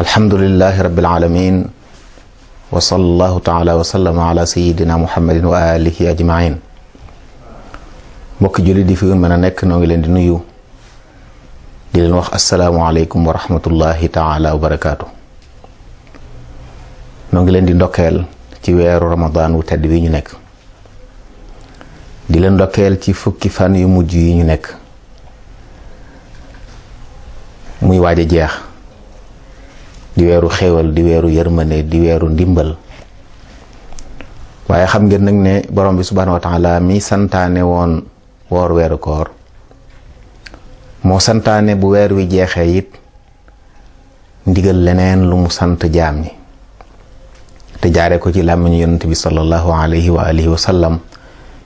alhamdulillahi rabbil alamin wa sallallahu taala wa sallama ala sayidina muhammadin wa alihi ajmain. mbokki jullit di fi mën a nekk noo ngi leen di nuyu di leen wax asalaamualeykum wa rahmatullahi taala wa barakaatu. noo ngi leen di ndokkeel ci weeru ramadan wu tedd wi ñu nekk, di leen ndokkeel ci fukki fan yu mujj yi ñu nekk muy waaj a jeex, di weeru xéewal, di weeru yërmande, di weeru ndimbal. waaye xam ngeen nag ne borom bi subhanahu wa taala mi santaane woon woor weeru koor moo santaane bu weer wi jeexee it ndigal leneen lu mu sant jaam ñi, te jaare ko ci làmmiñu yonent bi sallallahu alayhi wa alihi wa sallam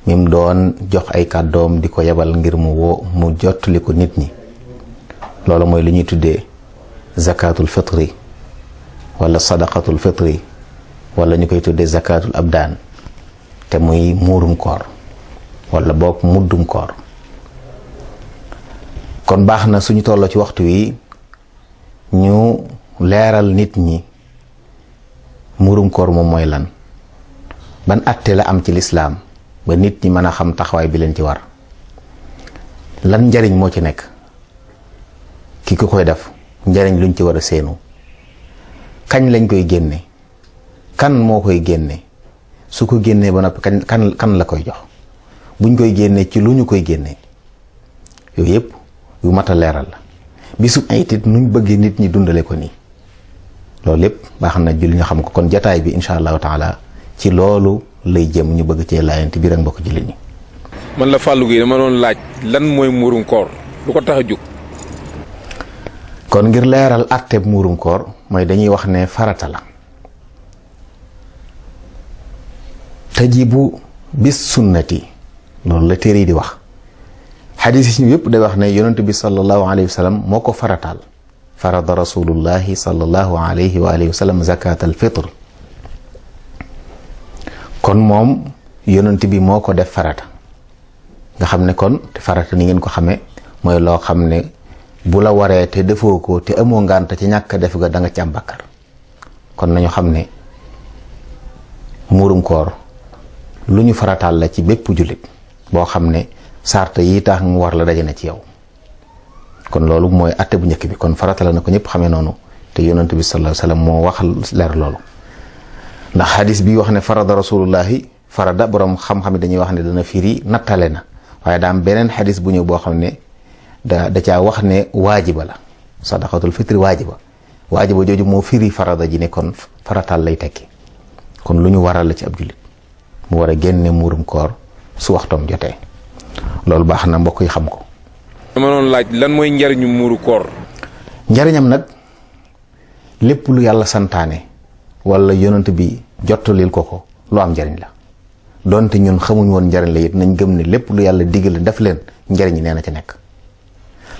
mim doon jox ay kàddoom di ko yebal ngir mu jottali ko nit ñi. loolu mooy li ñuy tuddee zakatul fitri wala sadaqatul fitri, wala ñu koy tuddee zakatul abdaan, te muy muurum koor wala boog muddum koor. kon baax na suñu tolloo ci waxtu wi ñu leeral nit ñi muurum koor moom mooy lan, ban atte la am ci lislaam ba nit ñi mën a xam taxawaay bi leen ci war, lan njariñ moo ci nekk, ki ko koy def njariñ luñ ci war a séenu, kañ lañ koy génne, kan moo koy génne, su ko génnee ba noppi kan la koy jox, buñ koy génne ci lu ñu koy génne. yooyu yëpp yu mat a leeral la. bisub ayit it nuñ bëggee nit ñi dundale ko nii, loolu lépp baax na julli ñu xam ko. kon jataay bi insha allahu taala ci loolu lay jëm, ñu bëgg cee laayante biir ak mbokk julli ñi. man la Fallou Guèye dama doon laaj lan mooy muurum koor, lu ko tax a jóg. kon ngir leeral àtteeb muurum koor mooy dañuy wax ne farata la. tajibu bis sunnati, loolu la téere yi di wax. xadis yi yëpp day wax ne yonent bi sallallahu alayhi wa sallam moo ko farataal. farada rasulullahi sallallahu alayhi wa alihi wa sallam zakat al fitr. kon moom yonent bi moo ko def farata. nga xam ne kon te farata ni ngeen ko xamee mooy loo xam ne bu la waree te defoo ko te amoo ngànt ci ñàkk def ga da nga ci am bakkar. kon nañu xam ne muurum koor lu ñu farataal la ci bépp jullit boo xam ne sarta yi tax mu war la daje na ci yow. kon loolu mooy atte bu njëkk bi. kon farata la na ko ñëpp xamee noonu, te yonent bi sallallahu alayhi wasallam moo wax leer loolu. ndax xadis bi wax ne farada rasulullahi, farada borom xam-xam yi dañuy wax ne dana firi nattale na, waaye daa am beneen xadis bu ñëw boo xam ne da caa wax ne waajiba la. sadaqatul fitri waajiba jooju moo firi farada ji ne kon farataal lay tekki. kon lu ñu waral la ci ab jullit mu war a génne muurum koor su waxtoom jotee. loolu baax na mbokk yi xam ko. dama doon laaj lan mooy njariñu muuru koor. njariñam nag lépp lu yàlla santaane wala yonent bi jottalil ko lu am njariñ la. donte ñun xamuñ woon njariñ la it nañ gëm ne lépp lu yàlla digal def leen njariñ nee na ci nekk.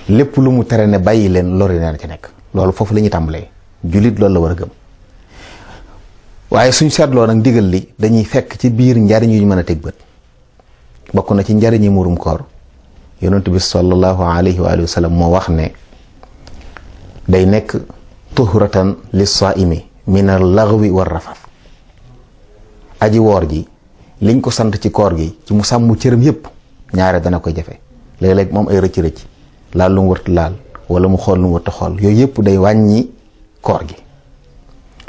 lépp lu mu tere ne bàyyi leen lori nee na ci nekk. loolu foofu la ñuy tàmbalee. jullit loolu la war a gëm. waaye suñ seetloo nag ndigal li dañuy fekk ci biir njariñ yu ñu mën a teg bët. bokk na ci njariñi muurum koor yonent bi sallallahu alayhi wa sallam moo wax ne day nekk tuhratan lis-saa'imi min al-laghwi war-rafath. aji woor ji liñ ko sant ci koor gi ci mu sàmm cëram yépp ñaare dana koy jafe. léeg-léeg moom ay rëcc-rëcc, laal lu mu wërta laal wala mu xool lu mu wërta xool, yooyu yépp day wàññi koor gi.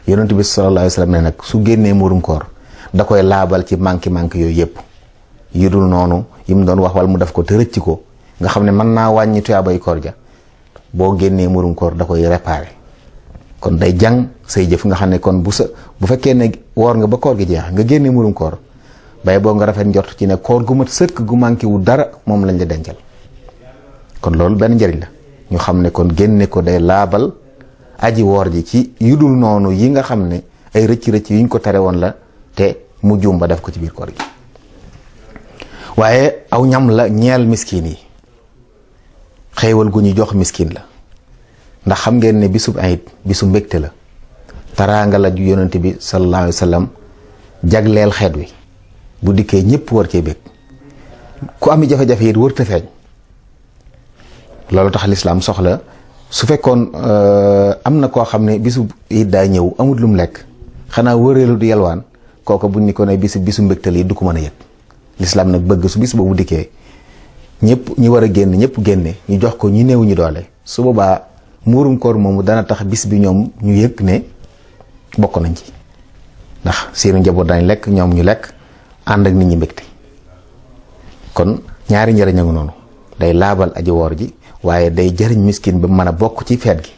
yonent bi sallallahu alayhi wa sallam ne nag su génnee muurum koor da koy laabal ci manki yooyu yépp yu dul noonu yi mu doon wax wala mu def ko te rëcc ko nga xam ne mën naa wàññi tuyaabay koor ja. boo génnee muurum koor da koy réparé. kon day jàng say jëf nga xam ne kon bu fekkee ne woor nga ba koor gi jeex nga génnee muurum koor bay boo nga rafet njort ci ne koor gu mat sëkk gu manqué wu dara moom lañ la dencal. kon loolu benn njëriñ la ñu xam ne kon génne ko day laabal aji woor ji ci yu dul noonu yi nga xam ne ay rëcc-rëcc yuñ ko tere woon la te mu juum ba def ko ci biir koor gi. waaye aw ñam la ñeel miskin yi, xéewal gu ñu jox miskin la. ndax xam ngeen ne bisub ayit bisu mbégte la, taraanga la ju yonent bi sallallahu alayhi wa sallam jagleel xeet wi. bu dikkee ñëpp war cee bég, ku ami jafe-jafe it wër te feeñ. loolu tax lislaam soxla su fekkoon am na koo xam ne bisu it daa ñëw amul lu mu lekk xanaa wëreelu di yalwaan kooku buñ ni ko ne bisu mbégtal yi du ko mën a yëg. lislaam nag bëgg su bis boobu dikkee ñëpp ñi war a génn ñëpp génne ñu jox ko ñu néew ñu doole su boobaa muurum koor moomu dana tax bis bi ñoom ñu yëg ne bokk nañ ci ndax seenu njaboot dañ lekk ñoom ñu lekk ànd ak nit ñi mbégte kon ñaari njëriñ a ngi noonu day laabal aji woor ji waaye day jëriñ miskin ba mën a bokk ci feet gi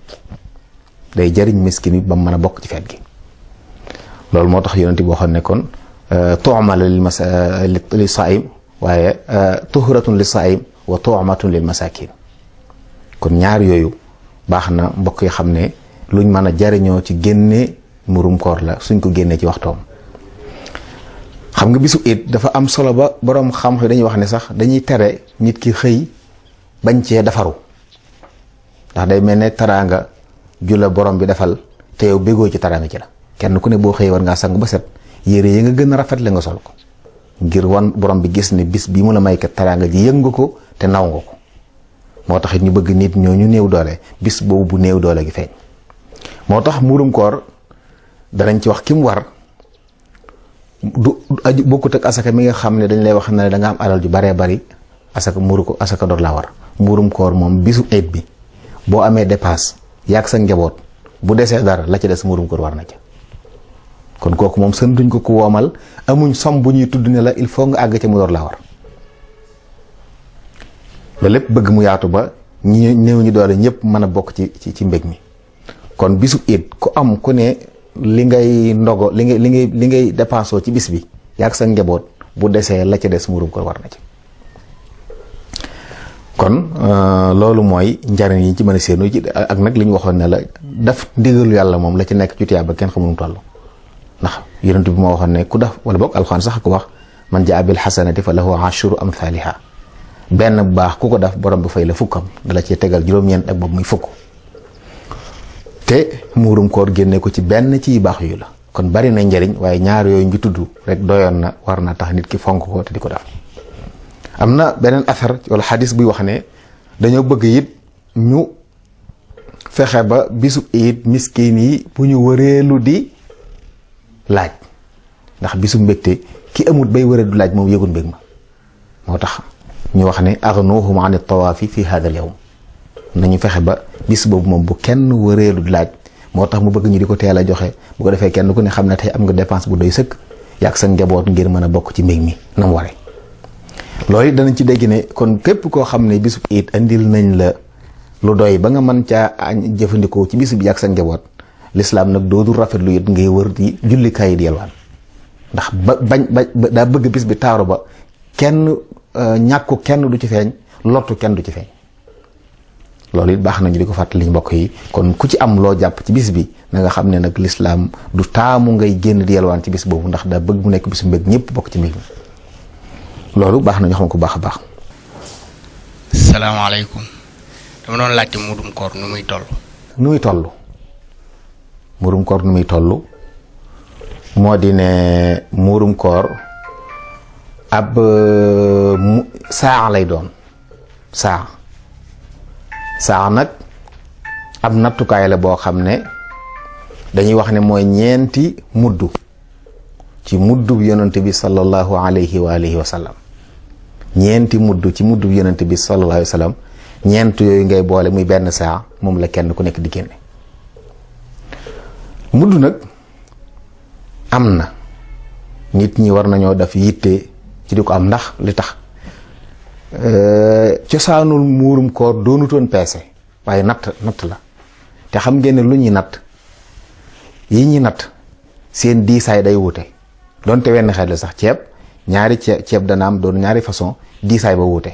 day jëriñ miskin bi ba mën a bokk ci feet gi loolu moo tax yonent bi waxoon ne kon tu'mal li saim waaye tuhratun li saim wa tu'matun lil masakin kon ñaar yooyu baax na mbokk yi xam ne luñ mën a jariñoo ci génne murum koor la suñ ko génnee ci waxtoom. xam nga bisu it dafa am solo ba boroom xam-xam dañuy wax ne sax dañuy tere nit ki xëy bañ cee defaru ndax day mel ne taraanga ju la borom bi defal te yow bégoo ci taraanga ci la kenn ku ne boo xëyee war ngaa sangu ba set yére yi nga gën a rafet la nga sol ko ngir wan borom bi gis ne bis bi mu la may kat taraanga ji yëg nga ko te naw nga ko moo tax it ñu bëgg nit ñoo ñu néew doole bis boobu bu néew doole gi feeñ. moo tax murum koor danañ ci wax ki mu war du aju bokkut ak asaka mi nga xam ne dañ lay wax ne da nga am alal ju baree bari asaka muru ko asaka door laa war murum koor moom bisu eet bi boo amee dépasse yàgg sa njaboot bu desee dara la ci des murum koor war na ca kon kooku moom sën duñ ko ku woomal amuñ som bu ñuy tudd ne la il faut nga àgg ca mu door laa war loolu lépp bëgg mu yaatu ba ñi néew ñu doole ñëpp mën a bokk ci mbég mi kon bisu eet ku am ku ne li ngay ndogo li ngay dépensoo ci bis bi yàgg sa njaboot bu desee la ca des murum koor war na ci kon loolu mooy njariñ yi ci mën a séenu ci ak nag li ñu waxoon ne la daf ndigalu yàlla moom la ci nekk ci tiyaaba kenn xamul mu toll ndax yonent bi moo waxoon ne ku def wala boog alxuraan sax ko wax man jaa bil xasanati fa lahu ashru amthaliha benn bu baax ku ko def borom bi fay la fukkam dala ci tegal juróom-ñeent ak boobu muy fukk te muurum koor génne ko ci benn ci baax yu la kon bari na njariñ waaye ñaar yooyu ñu tudd rek doyoon na war na tax nit ki fonk ko te di ko def. am na beneen affaire wala xadis buy wax ne dañoo bëgg it ñu fexe ba bisu it miskin yi bu ñu wëreelu di laaj ndax bisu mbégte ki amut bay wëreelu laaj moom yëgul mbég ma moo tax ñu wax ne aghnuhum an at-tawaafi fi hadha al-yawm nañu fexe ba bis boobu moom bu kenn wëreelu di laaj moo tax mu bëgg ñu di ko teel a joxe bu ko defee kenn ku ne xam ne tey am nga dépense bu doy sëkk yàgg sa njaboot ngir mën a bokk ci mbég mi na mu waree. loolu danañ ci dégg ne kon képp koo xam ne bisu it andil nañ la lu doy ba nga mën caa jëfandikoo ci bisu bi yàgg sa njaboot lislaam nag dootul rafetlu it ngay wër di jullikaay yi di yalwaan ndax ba daa bëgg bis bi taaru ba kenn ñàkku kenn du ci feeñ lottu kenn du ci feeñ loolu it baax nañu di ko fàttali mbokk yi kon ku ci am loo jàpp ci bis bi na nga xam ne nag lislaam du taamu ngay génn di yalwaan ci bis boobu ndax daa bëgg mu nekk bisu mbég ñëpp bokk ci mbég mi loolu baax na ñu xam ko baax a baax. salaamaaleykum dama doon laajte murum koor nu muy toll. murum koor nu muy toll moo di ne murum koor ab saa lay doon saa nag ab nattukaay la boo xam ne dañuy wax ne mooy ñeenti muddu ci muddu yonent bi sallallahu alayhi wa alihi wa sallam ñeenti muddu ci muddu yonent bi sallallahu alayhi wa sallam ñeent yooyu ngay boole muy benn saa moom la kenn ku nekk di génne muddu nag am na nit ñi war nañoo def yitte ci di ko am ndax li tax cosaanul muurum koor doonutoon peese waaye natt la te xam ngeen ne lu ñuy natt yi ñuy natt seen diisaay day wute donte wenn xeet la sax ceeb ñaari ceeb dana am doon ñaari façon diisaay ba wuute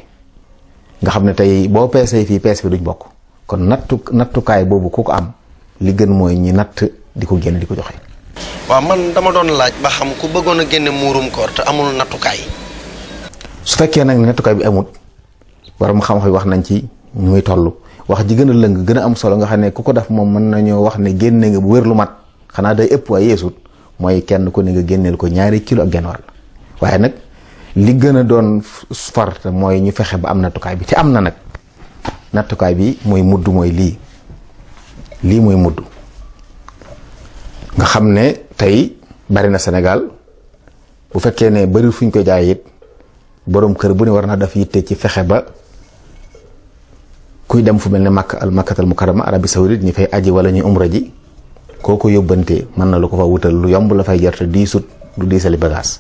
nga xam ne tey boo peesee fii pees fi duñ bokk kon nattukaay boobu ku ko am li gën mooy ñi natt di ko génn di ko joxe. waaw man dama doon laaj ba xam ku bëggoon a génne muurum koor te amul nattukaay. su fekkee nag ne nattukaay bi amut waram xam-xam wax nañ ci ñu muy toll wax ji gën a lëng gën a am solo nga xam ne ku ko def moom mën nañoo wax ne génne nga bu wér lu mat xanaa day ëpp waaye yeesut mooy kenn ku ne nga génneel ko 2 kilo ak genn wàll waaye nag li gën a doon far mooy ñu fexe ba am nattukaay bi te am na nag nattukaay bi mooy mudd mooy lii lii mooy mudd nga xam ne tey bari na Sénégal bu fekkee ne bari fuñ ko jaay it boroom kër bu ne war na daf yitte ci fexe ba kuy dem fu mel ne Makkatal Mukarrama Arabie Saoudite ñi fay aji wala ñuy umra ji koo ko yóbbante mën na lu ko fa wutal lu yomb la fay jar te diisut du diisali bagage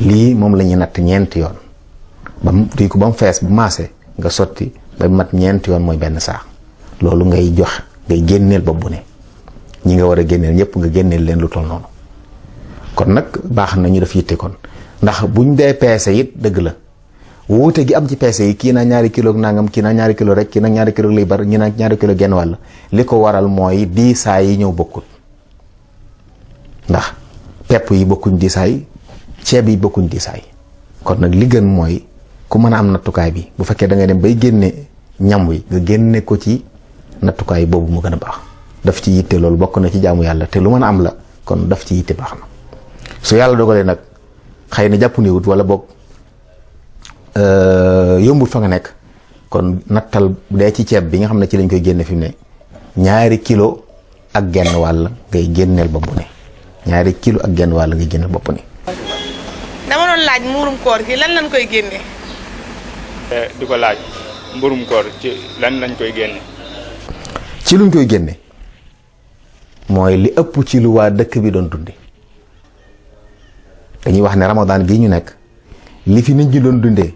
lii moom la ñuy natt ñeenti yoon ba mu duy ko ba mu fees bu maase nga sotti ba mat ñeenti yoon mooy benn saax loolu ngay jox ngay génneel bopp bu ne ñi nga war a génneel ñëpp nga génneel leen lu toll noonu kon nag baax na ñu def yitte kon ndax buñ dee peese it dëgg la wuute gi am ci peese yi kii naa ñaari kilo nangam kii naa ñaari kilo rek kii nag ñaari kilo lay bar ñi nag ñaari kilo genn wàll li ko waral mooy diisaay yi ñëw bokkut ndax pepp yi bokkuñ diisaay ceeb yi bokkuñ diisaay kon nag li gën mooy ku mën a am nattukaay bi bu fekkee da ngay dem bay génne ñam wi nga génne ko ci nattukaay boobu mu gën a baax daf ci yitte loolu bokk na ci jaamu yàlla te lu mën a am la kon daf ci yitte baax na su yàlla dogalee nag xëy na jàpp ni wut wala boog yombul fa nga nekk kon nattal bu dee ci ceeb bi nga xam ne ci lañ koy génne fi mu ne 2 kilo ak genn wàll ngay génneel bopp bu ne 2 kilo ak genn wàll ngay génneel bopp ne. dama doon laaj muurum koor gi lan lañ koy génne. di ko laaj mburum koor ci lan lañ koy génne. ci luñ koy génne mooy li ëpp ci lu waa dëkk bi doon dunde dañuy wax ne Ramadan bii ñu nekk li fi nit ñi doon dundee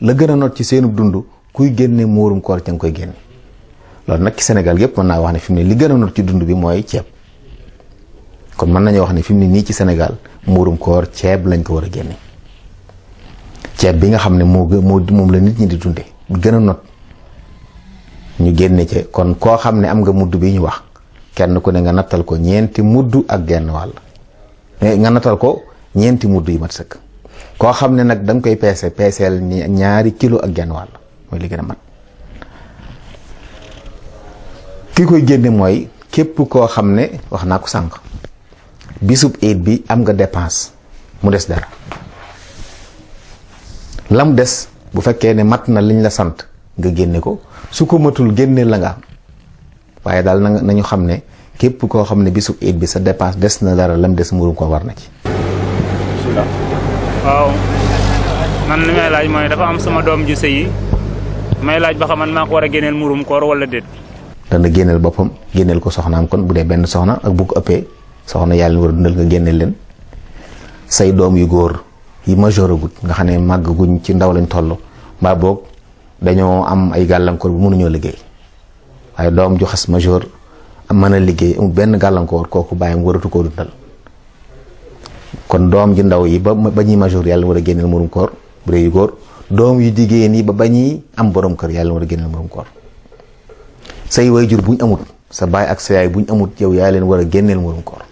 la gën a not ci seenu dund kuy génne muurum koor ca nga koy génne loolu nag ci Sénégal yépp mën naa wax ne fi mu ne li gën a not ci dund bi mooy ceeb kon mën nañoo wax ne fi mu ne nii ci Sénégal muurum koor ceeb lañ ko war a génne ceeb bi nga xam ne moom la nit ñi di dunde gën a not ñu génne ci kon koo xam ne am nga mudd bi ñu wax kenn ku ne nga nattal ko 4 mudd ak genn wàll nga nattal ko 4 mudd yi mat sëkk koo xam ne nag da nga koy peeseel 2 kilo ak genn wàll mooy li gën a mat ki koy génne mooy képp koo xam ne wax naa ko sànq bisub iid bi am nga dépense mu des dara lam des bu fekkee ne mat na liñ la sant nga génne ko su ko matul génne la nga am waaye daal nañu xam ne képp koo xam ne bisub iid bi sa dépense des na dara lam des muurum ko war na ci. waaw man li may laaj mooy dafa am sama doom ju sëyi may laaj ba xam man maa ko war a génneel muurum koor wala déet. dana génneel boppam génneel ko soxnaam kon bu dee benn soxna ak bu ko ëppee soxna yàlla war a dundal nga génneel leen say doom yu góor yi majeur agut nga xam ne màgg guñ ci ndaw lañ toll mbaa boog dañoo am ay gàllankoor bu mënuñoo liggéey waaye doom ju xas majeur mën a liggéey amul benn gàllankoor kooku bàyyam waratu koo dundal kon doom ji ndaw yi ba ñuy majeur yàlla war a génneel murum koor bu dee yu góor doom yu jigéen yi ba ñuy am borom kër yàlla war a génneel murum koor say waajur buñ amut sa baay ak sa yaay buñ amut yow yaa leen war a génneel murum koor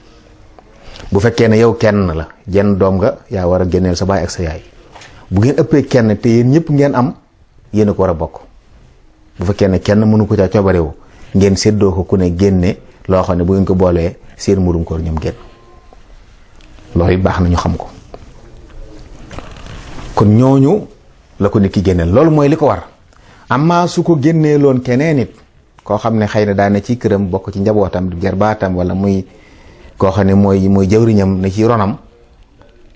bu fekkee ne yow kenn la jenn doom nga yaa war a génneel sa baay ak sa yaay bu ngeen ëppee kenn te yéen ñëpp ngeen am yéen a ko war a bokk bu fekkee ne kenn mënu ko caa coobarewu ngeen séddoo ko ku ne génne loo xam ne bu ngeen ko boolee seen murum koor ñoom génn loolu it baax na ñu xam ko kon ñooñu la ko nit ki génneel loolu mooy li ko war amaa su ko génnee loon keneen it koo xam ne xëy na daane ci këram bokk ci njabootam di jarbaatam wala muy koo xam ne mooy jawriñam ne ci ronam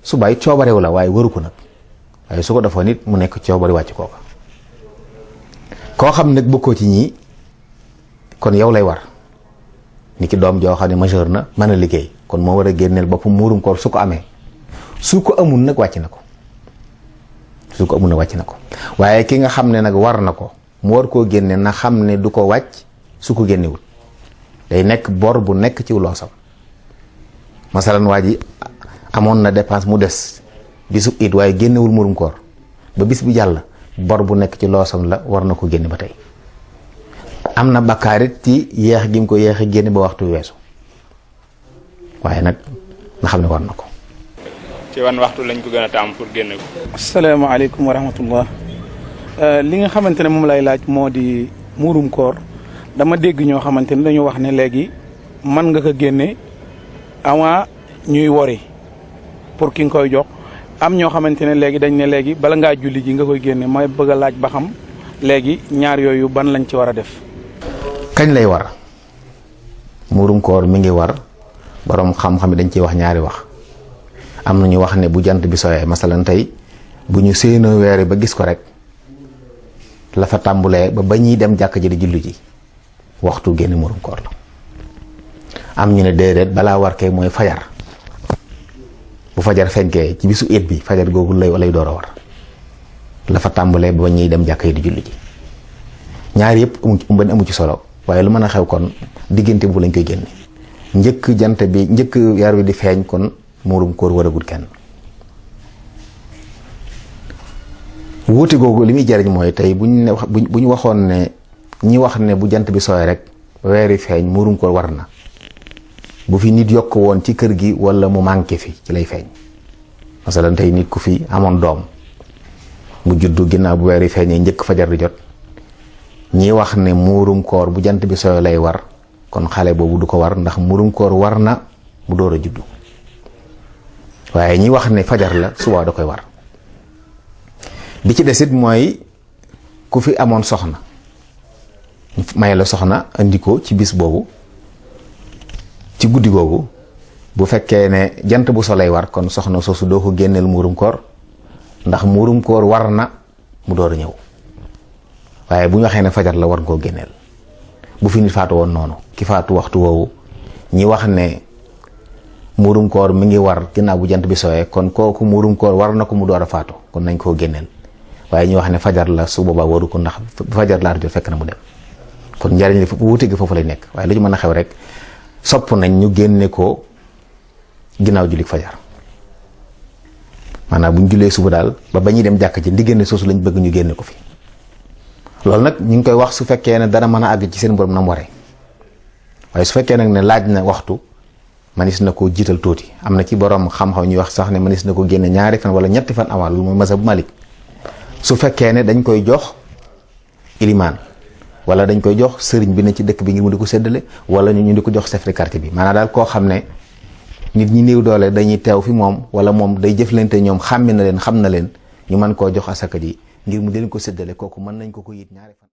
su bàyyi coobarewu la waaye waru ko nag waaye su ko defoon nit mu nekk coobari wàcc kooka koo xam nag bokkoo ci ñii kon yow lay war ni ki doom joo xam ne majeur na mën a liggéey kon moo war a génneel boppam muurum koor su ko amee su ko amul nag wàcc na ko su ko amul nag wàcc na ko waaye ki nga xam ne nag war na ko mu war koo génne na xam ne du ko wàcc su ko génnewul day nekk bor bu nekk ci loosam masalan waa ji amoon na dépense mu des bisub it waaye génnewul muurum koor ba bis bi jàll bor bu nekk ci loosam la war na ko génne ba tey am na bakkaarit ci yeex gi mu ko yeexe génne ba waxtu weesu waaye nag nga xam ne war na ko. ci wan waxtu lañ ko gën a taam pour génne ko. asalaamaaleykum wa rahmatullah li nga xamante ne moom lay laaj moo di muurum koor dama dégg ñoo xamante ne dañu wax ne léegi mën nga ko génne avant ñuy wori pour ki nga koy jox am ñoo xamante ne léegi dañ ne léegi bala ngaa julli ji nga koy génne mooy bëgg a laaj ba xam léegi ñaar yooyu ban lañ ci war a def. kañ lay war muurum koor mi ngi war borom xam-xam dañ ciy wax ñaari wax. am na ñu wax ne bu jant bi sooyee masalan tey bu ñu séenoo weere ba gis ko rek la fa tàmbulee ba ñuy dem jàkk ji di julli ji waxtu génn muurum koor la. am ñu ne déedéet balaa war kay mooy fajar bu fajar fenkee ci bisu it bi fajar googu lay door a war la fa tàmbulee ba ñuy dem jàkk yi di julli ji ñaar yëpp amu ci solo waaye lu mën a xew kon diggante bu lañ koy génne njëkk jant bi njëkk yar wi di feeñ kon muurum koor waragul kenn. wuute googu li muy jariñ mooy tey bu ñu waxoon ne ñi wax ne bu jant bi sooy rek weeri feeñ muurum koor war na bu fi nit yokk woon ci kër gi wala mu manqué fi ci lay feeñ. masalan tey nit ku fi amoon doom mu juddu ginnaaw bu weeri feeñee njëkk fajar di jot ñi wax ne muurum koor bu jant bi sooy lay war kon xale boobu du ko war ndax muurum koor war na mu door a juddu waaye ñi wax ne fajar la suba da koy war. bi ci desit mooy ku fi amoon soxna may la soxna andi ko ci bis boobu ci guddi googu bu fekkee ne jant bu so lay war kon soxna soosu doo ko génneel muurum koor ndax muurum koor war na mu door a ñëw waaye bu ñu waxee ne fajar la war nga koo génneel. bu fi nit faatu woon noonu ki faatu waxtu woowu ñi wax ne muurum koor mi ngi war ginnaaw bu jant bi sooyee kon kooku muurum koor war na ko mu door a faatu kon nañ koo génneel waaye ñi wax ne fajar la su boobaa waru ko ndax fajar laata jot fekk na mu dem kon njariñ li wuute gi foofu lay nekk waaye lu ñu mën a xew rek sopp nañ ñu génne ko ginnaaw julli fajar maanaam bu ñu jullee suba daal ba ñuy dem jàkk ci diggante soosu lañ bëgg ñu génne ko fi. loolu nag ñu ngi koy wax su fekkee ne dana mën a àgg ci seen borom na mu waree waaye su fekkee nag ne laaj na waxtu manis na koo jiital tuuti am na ci borom xam-xam ñuy wax sax ne manis na ko génne 2 fan wala 3 fan avant loolu mooy mazhab Malik su fekkee ne dañ koy jox ilimaan wala dañ koy jox sëriñ bi ne ci dëkk bi ngir mu di ko séddale wala ñu di ko jox chef de quartier bi maanaam daal koo xam ne nit ñi néew doole dañuy teew fi moom wala moom day jëflante ñoom xàmme na leen xam na leen ñu mën koo jox asaka ji ngir mu di leen ko séddale kooku mën nañ ko yit 2 fan.